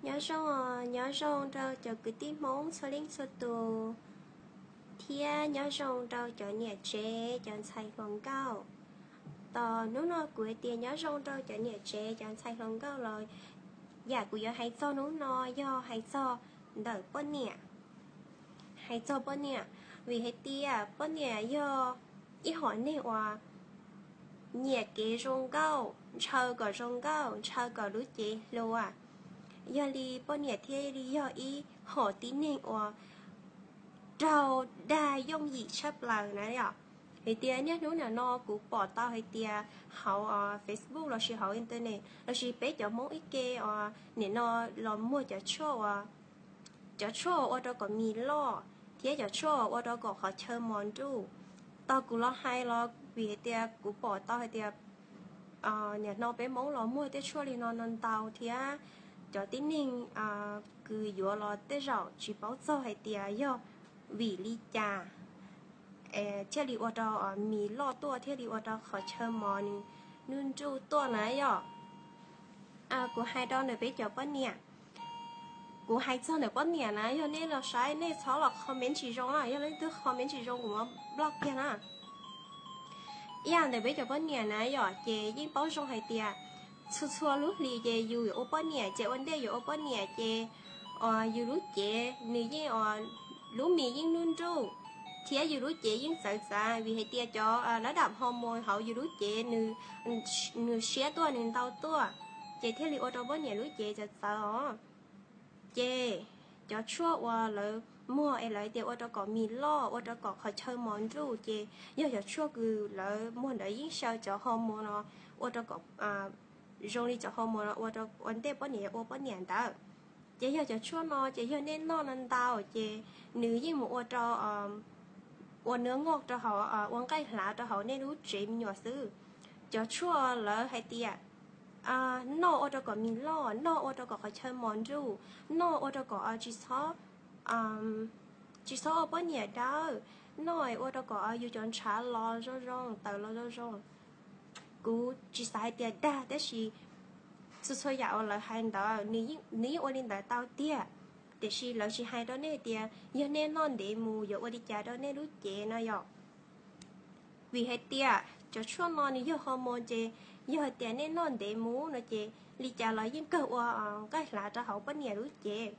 Nyob zoo, nyob zoo rau cov kwv tij Hmoob txhua leej txhua tus, thiab nyob zoo rau cov niam tsev cov ntxhais hluas nkauj. Tos hnub no kuv hais tias nyob zoo rau cov niam tsev cov ntxhais hluas nkauj los yam kuv yuav hais txog hnub no yog hais txog ntawm poj niam. Hais txog poj niam, vim hais tias poj niam yog ib hom neeg uas nyiam kev zoo nkauj, ntshaw kom zoo nkauj, ntshaw kom lub cev hluas. Yog li poj niam thiaj li yog ib hom tib neeg uas raug dag yooj yim tshaj plaws na yom. Vim tias niaj hnub nim no kuv pom tau hais tias hauv Facebook lossis hauv internet lossis peb cov Hmoob ib ke uas nim no los muag cov tshuaj uas cov tshuaj uas ua rau kom mis loj thiab cov tshuaj uas ua rau kom qhov chaw mos nruj. Tau kuv los hais los vim hais tias kuv pom tau hais tias nim no peb Hmoob los muag tej tshuaj li no no ntau thiab cov tib neeg kws yuav los tej zaum tsis paub txog hais tias yog vim li cas thiaj li ua rau mis loj tuaj thiaj li ua rau qhov chaw mos nws nruj tuaj na yom. Kuv hais rau ntawm peb cov poj niam, kuv hais txog ntawm poj niam na, yog nej los saib nej txhob los comment tsis zoo na, yog leej twg comment tsis zoo kuv muab block kiag na. Ib yam ntawm peb cov poj niam na yom, ces yeej paub zoo hais tias txhua txhua lub hlis ces yus yuav ua poj niam, ces ua ntej yuav ua poj niam ces yus lub cev nws yeej, lub mis yeej nruj nruj thiab yus lub cev yeej txawv txav vim hais tias cov lab dam hormone hauv yus lub cev nws siab tuaj nws ntau tuaj, ces thiaj li ua rau poj niam lub cev txawv txawv os. Ces cov tshuaj uas lawv muag es lawv tias ua rau kom mis loj ua rau kom qhov chaw mos nruj ces yog cov tshuaj kws lawv muag ntawd yeej xyaw cov hormone no ua rau kom zoo li cov hormone no ua rau ua ntej poj niam yuav ua poj niam ntawd. Ces yog cov tshuaj no ces yog nej noj no ntau ces nws yeej mus ua rau ua nws ngoj rau hauv, ua nqaij hlav rau hauv nej lub tsev me nyuam xwb. Cov tshuaj lawv hais tias noj ua rau kom mis loj, noj ua rau kom qhov chaw mos nruj, noj ua rau kom tsis txhob, tsis txhob ua poj niam dawb, noj ua rau kom yus cov ntshav los zoo zoo, tawm los zoo zoo. Kuv tsis xav hais tias dag tab sis txhua txhua yam uas lawv hais ntawd nws yeej ua li ntawd tau tiag, tiam sis lawv tsis hais rau nej tias yog nej noj ntev mus yuav ua li cas rau nej lub cev no yom. Vim hais tias cov tshuaj no nws yog hormone ces yog hais tias nej noj ntev mus no ces li cas los yeej kawg ua nqaij hlav rau hauv poj niam lub cev.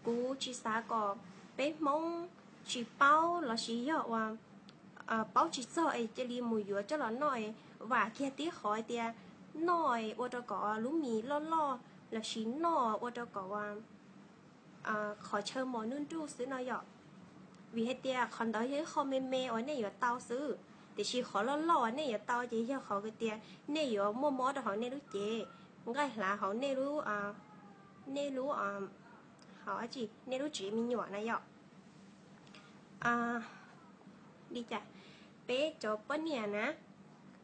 Kuv tsis xav kom peb Hmoob tsis paub lossis yog uas paub tsis txog es cia li mus yuav coj los noj, vam kiag tib qhov tias noj ua rau kom lub mis loj loj lossis noj ua rau kom qhov chaw mos nruj nruj xwb no yom. Vim hais tias qhov ntawd yog ib qho me me uas nej yuav tau xwb, tiam sis qhov loj loj uas nej yuav tau ces yog qhov tias nej yuav muaj mob rau hauv nej lub cev, nqaij hlav hauv nej lub, nej lub, hauv dab tsi, nej lub tsev me nyuam na yom. Li cas, peb cov poj niam na,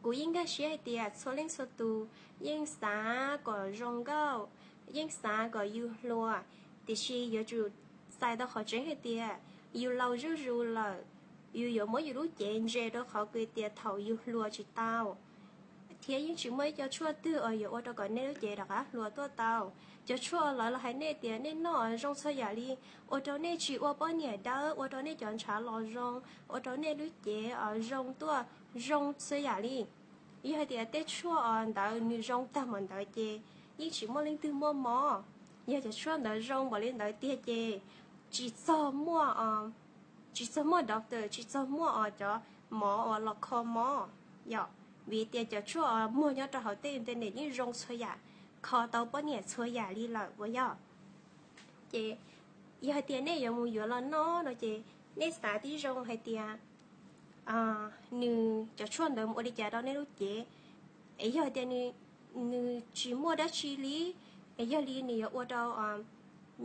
kuv yeej nkag siab hais tias txhua leej txhua tus yeej xav kom zoo nkauj, yeej xav kom yus hluas, tiam sis yuav tsum txais tau qhov tseeb hais tias yus laus zuj zus lawm, yus yuav muab yus lub cev ntse rau qhov tias thaum yus hluas tsis tau. Thiab yeej tsis muaj ib co tshuaj twg uas yuav ua rau kom nej lub cev rov qab hluas tuaj tau. Cov tshuaj lawv los hais nej tias nej noj zoo txhua yam li, ua rau nej tsis ua poj niam dawb, ua rau nej cov ntshav los zoo, ua rau nej lub cev zoo tuaj, zoo txhua yam li. Yog hais tias tej tshuaj ntawd nws zoo tag npaum ntawd ces yeej tsis muaj leej twg muaj mob. Yog cov tshuaj ntawd zoo npaum li ntawd tiag ces tsis txog muaj, tsis txog muaj doctor, tsis txog muaj os cov mov uas los kho mob yom. Vim tias cov tshuaj muag nyob rau hauv tej internet yeej zoo txhua yam, kho tau poj niam txhua yam li lawm puas yog? Ces yog hais tias nej yuav mus yuav los noj no ces nej xav tib zoo hais tias nws cov tshuaj ntawd mus ua li cas rau nej lub cev. Es yog hais tias nws tsis muaj dab tsi li, es yog li nws yuav ua rau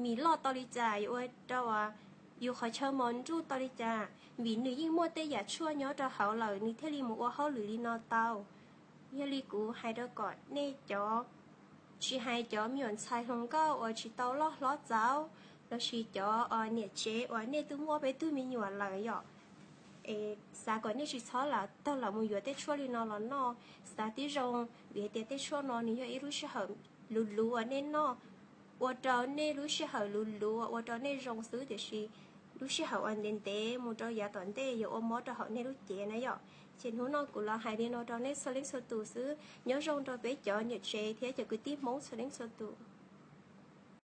mis loj tau li cas, yuav ua rau yus qhov chaw mos nruj tau li cas, vim nws yeej muaj tej yam tshuaj nyob rau hauv lawm nws thiaj li mus ua hauj lwm li no tau. Yog li kuv hais rau kom nej cov, tsis hais cov me nyuam ntxhais hluas nkauj uas tsis tau loj hlob txaus, lossis cov niam tsev uas nej twb muaj peb tug me nyuam lawm yom, es xav kom nej tsis txhob lam tag los mus yuav tej tshuaj li no los noj. Xav tib zoo, vim tias tej tshuaj no nws yog ib lub sij hawm luv luv uas nej noj ua rau nej lub sij hawm luv luv, ua rau nej zoo xwb, tiam sis lub sij hawm uas ntev ntev mus rau yav tom ntej yuav ua mob rau hauv nej lub cev na yom. Ces hnub no kuv los hais li no rau nej txhua leej txhua tus xwb, nyob zoo rau peb cov niam tsev thiab cov kwv tij Hmoob txhua leej txhua tus.